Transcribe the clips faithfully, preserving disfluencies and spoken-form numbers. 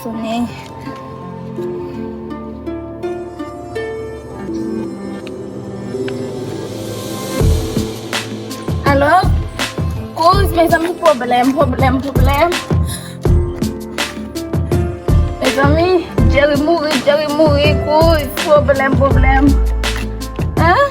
Sonnen. Alo? Kouz, mezanmi, pwoblèm, pwoblèm, pwoblèm. Mezanmi, Jerry mouri, Jerry mouri, kouz, pwoblèm, pwoblèm. Hein?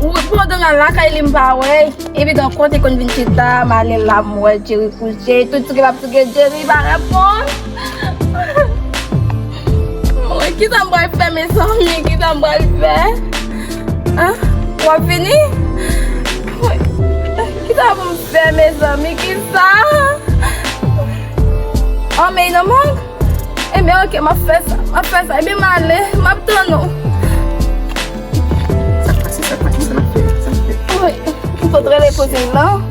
Wi, pandan m al lakay li, m pa wè. Epi gen kote konn vin chita, m ale la, m wè Jerry kouche. Tout sou ke m ap sou ke Jerry pa reponn. Mwen, kisa m pral fè, mezanmi? Kisa m pral fè? Hein? W ap vini? Kisa pou m fè, mezanmi? Kisa? Anmey nan mank? Ebyen, oke, m ap fè sa. M ap fè sa. Ebyen, m ale. M ap tann ou. Sa k pase, sa k pase, sa n ap fè, sa n ap fè. Wi, m sot rele kouzin lan.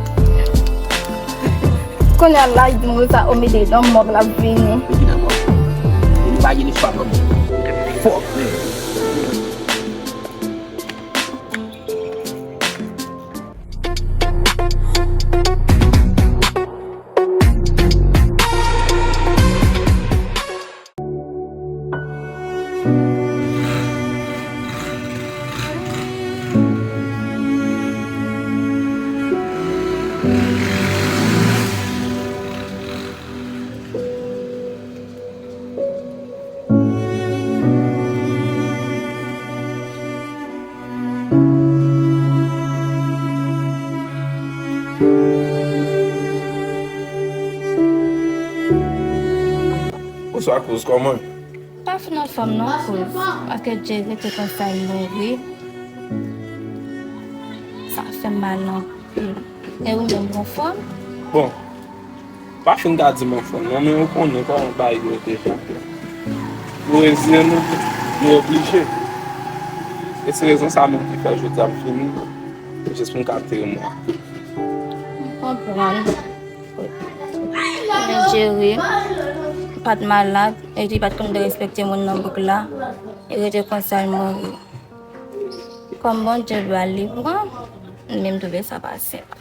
Kounye a la, li di m sa, o, mete nan mòg la, vini. Epi nan mòg. Li pa gen espwa pou mwen. Fòk. Bonswa, kouz, kòman? Pa fin anfòm non, kouz. Paske Jerry te konsa, li mouri. Sa fè m mal anpil. E ou menm, ou anfòm? Bon, pa fin ka di m anfòm non, men ou konnen kòman bagay yo te fè. Nou reziyen nou, nou oblije. E se rezon sa menm ki fè jodi a m vini, jis pou m ka antere mò a. M konprann. Men Jerry pa t malad, e li pa t konn derespekte moun nan bouk la. E rete konsa, l mouri. Kòm Bondye vle li pran, men m twouve sa pa senp.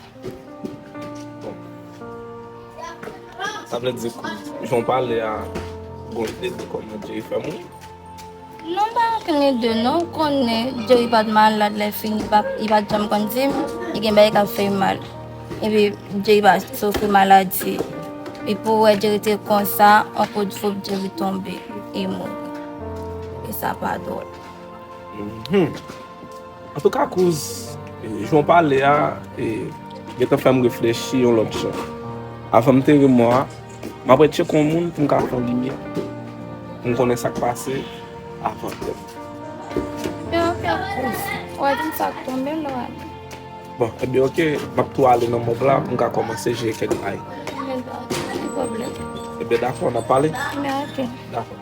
Sa vle di, jan w pale a, gon ide de kòman Jerry fè mouri? Non, m pa gen okenn ide non. Ou konnen Jerry pa t malad, lè fini, li pa, li pa t janm konn di m li gen bagay k ap fè l mal. Epi Jerry pa soufri maladi. Epi ou wè Jerry te konsa, on kout foub Jerry tonbe, e mouri. E sa pa dwòl. Mhm. Antouka, kouz, e, jan w pale a, e, gentan fè m reflechi yon lòt jan. Avan m antere mò a, m ap retcheke yon moun pou m ka fè yon limyè, pou m konnen sa k pase avan tè. Men anfèt, kouz, w a di m sa k tonbe lò a. Bon, ebyen, oke, m ap tou ale nan mòg la pou m ka kòmanse jere kèk bagay. Men pa gen pwoblèm. Ebyen, dakò, n ap pale? Men oke. Dakò.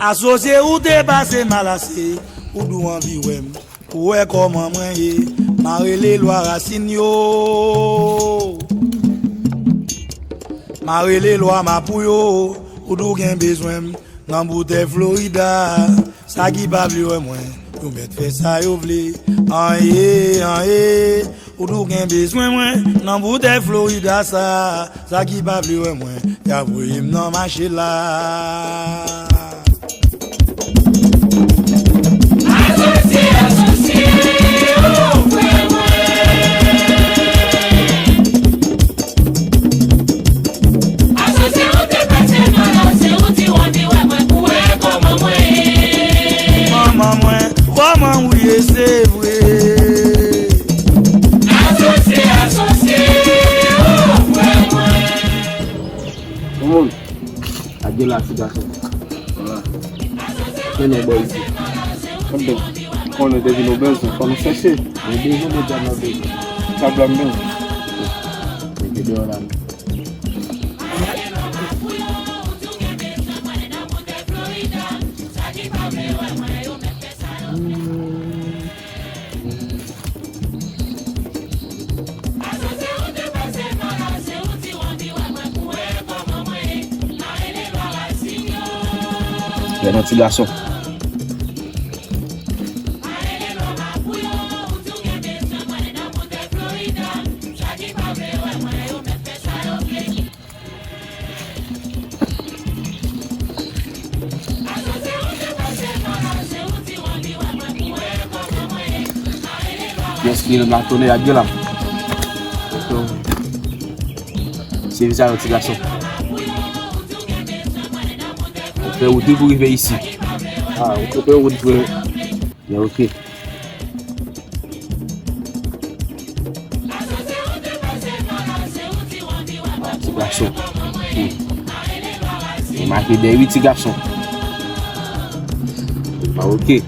Asosye, ou te pase mal ase, ou dou anvi wè m. Ou wè kòman mwen ye, m a rele lwa rasin yo. M a rele lwa mapou yo, ou dou gen bezwen m nan boutèy Florida. Sa ki pa vle wè mwen, yo mèt fè sa yo vle. An ye, an ye, ou dou gen bezwen mwen nan boutèy Florida sa. Sa ki pa vle wè mwen, y a voye m nan mache la. Asosye, asosye, oh, frè mwen. Asosye, ou te pase mal ase, ou di w anvi wè mwen pou wè kòman mwen ye. Kòman mwen, kòman ou ye, se vre. Asosye, asosye, oh, frè mwen. Yon moun, ak de la ti gason. Vwala. Men nèg bò isi. Mwen bon, konnen depi nou bezwen, fò nou chèche. Nou bezwen de djab nan peyi. Sa blan m bezwen. Depi deyò la. Yon ti gason. Pyès ki nan tonè ap gen la. Se vizaj yon ti gason. Ou fè wout wi pou rive isi. Ah, ou fè wout vre. Ya, ok. Ah, ti gason. Hmm. Ou make de wi, ti gason. Ah, ok.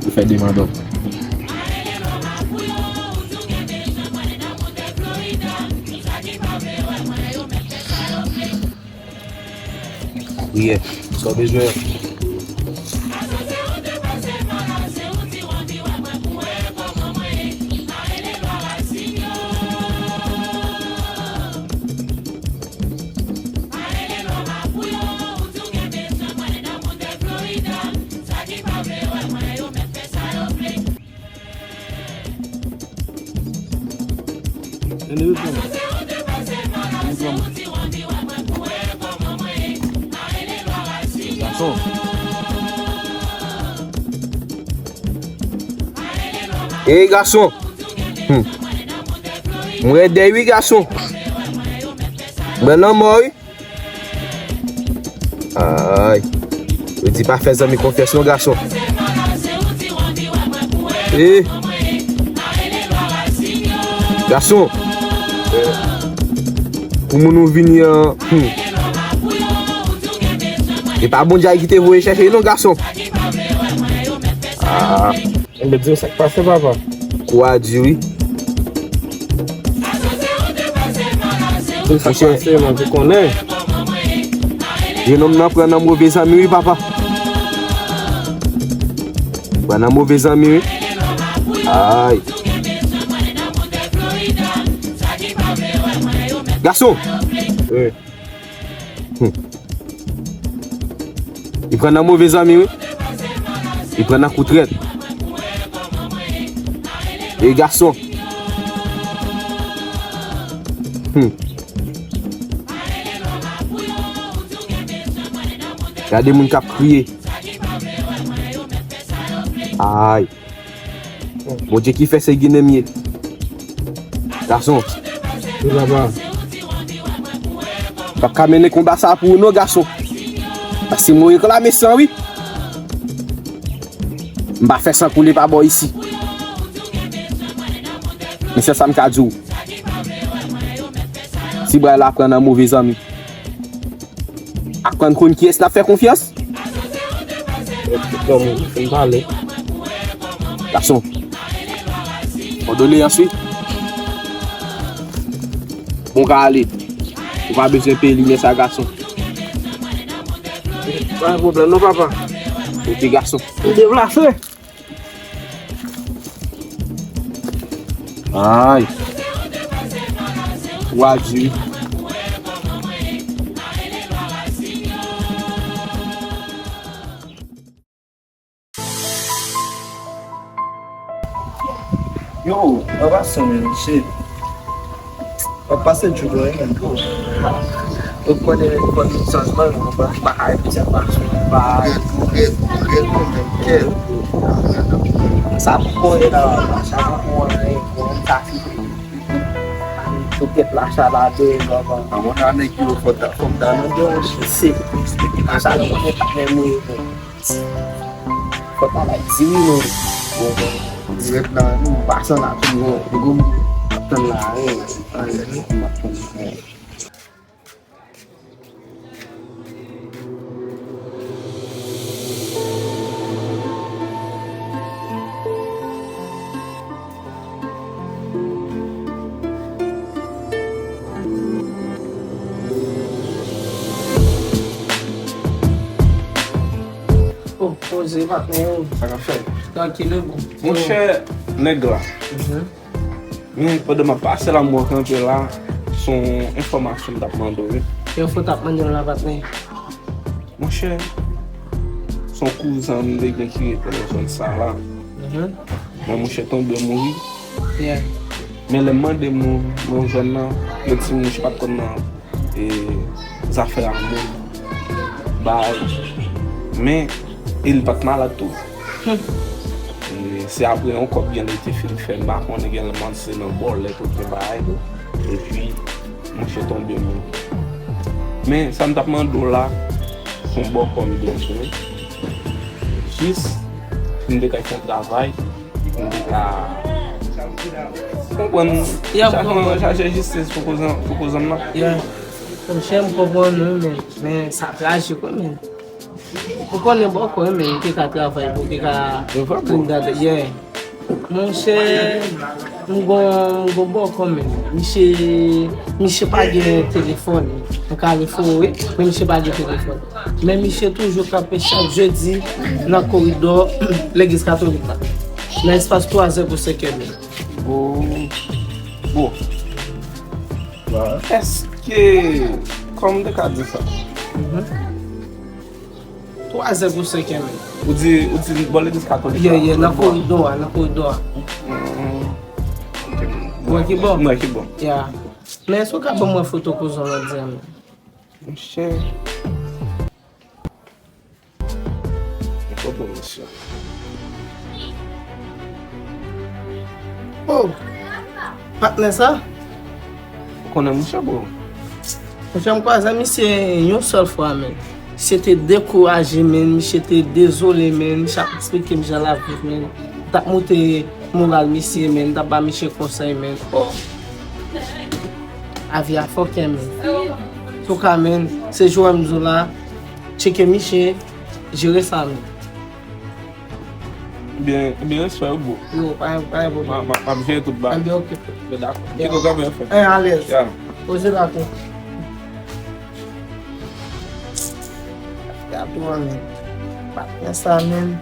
Ou fè demann. Priyè. Sa w bezwen? Ann reprann. Ann reprann. Gason. Ey, gason. Hmm. Mwen dèy wi, gason. Mwen nan mò wi. Ay. Yo di pa fè zanmi konfyans non, gason. Eh. Gason. Pou moun ou vini an, hmm. E pa Bondye ki te voye chèche non, gason. Ah. Enben, di m sa k pase, papa. Kou a di wi. Di m sa k pase, man, ou konnen. Jenòm nan pran nan move zanmi wi, papa. Pran nan move zanmi wi. Ay. Gason. Wi. Hmm. Li pran nan move zanmi wi. Li pran nan kou trèt. E gason. Hmm. Gade moun k ap kriye. Ay. Bondye ki fè se ginen m ye. Gason. Wi, papa. M p ap ka mennen konba sa pou ou non, gason. Paske mwen reklame san wi. M pa fè san koule pa bò isi. Men se sa m ka di w. Ti bray la pran nan move zanmi. Aprann konn kiyès n ap fè konfyans. Bon, fin pale. Gason. Kondoleyans wi. Bon, ka ale. Ou pa bezwen peye limyè sa, gason. Pa gen pwoblèm non, papa. Ok, gason. Ou deplase. Ay. Ou a di wi. Yo, papa, son men, shit. W ap pase djoulo wi, menm. Ou konnen fò tout sanjman, nou pa, pa ay pou sa pa sou pa. Rèd, rèd, rèd, rèd, menm, kèl. Sa pou konnen la, sa pou konnen, konnen sa fi. Sou tèt la, sa la de, papa. A mwen, nan nèg yo, fò ta, fò ta nan de, se, sa nou konnen pa menm wi. Fò ta la di wi, non. Bon, dirèk la, nou pa san la, pi bon, nou ap tann la, wi. Ay, nou ap tann la, wi. Poze, patnè yo. Sa k ap fèt? Trankil, wi, bon. Monchè, nèg la. Men pandan m ap pase la, m wè w kanpe la, se yon enfòmasyon m t ap mande w, wi. Ki enfo w t ap mande m la, patnè? Monchè, se yon kouzan m te gen ki rete nan zòn sa la. Men monchè tonbe mouri. Men lè m mande moun nan zòn nan, yo di m monchè pa t konn nan e, zafè a moun bay. Men, e li pa t malad tou. E, se apre yon kòb gen li te fin fè m pa konnen gen lè m se nan bòlèt oubyen bagay tou. Epi, monchè tonbe mouri. Men, sa m t ap mande w la, se yon bòkò m bezwen. Jis, m te kay fè yon travay, m te ka konprann chache jistis pou kouzan m nan. Monchè, m konprann ou, men, men sa trajik wi, men. Ou konnen bòkò wi, men, li te ka travay pou te ka vin gade, yeah. Monchè, m gon, m gon bòkò, men. Misye, misye pa gen telefòn. M ka refere, wi, men misye pa gen telefòn. Men misye toujou kanpe chak jedi nan koridò legliz katolik la. Nan espas twazè pou senkè, men. Bon. Bon. Èske, kòman m te ka di sa? Twazè pou senkè, men. Ou di, ou di bò legliz katolik la? Yeah, yeah, nan koridò a, nan koridò a. Mwen ki bon? Mwen ki bon. Yeah. Men èske w ka ban mwen foto kouzan w di a, men? Monchè. Foto misye. Oh! Patnè sa? Ou konnen monchè, bro? Monchè, m kwaze misye yon sèl fwa, men. Misye te dekouraje, men. Misye te dezole, men. Misye ap eksplike m jan l ap viv, men. M t ap monte moral misye, men. M t ap ba misye konsèy, men. Oh! Lavi a fòkè, men. Antouka, men, se jan m di w la, tcheke misye, jere sa, men. Ebyen, ebyen, respè wi, bro. Yo, pa, pa gen pwoblèm. M ap jere tout bagay. Ebyen, oke. Ebyen, dakò. Kite w kanpe, anfen. En, alèz. Poze la tou. Gade w, men. Patnè sa, men.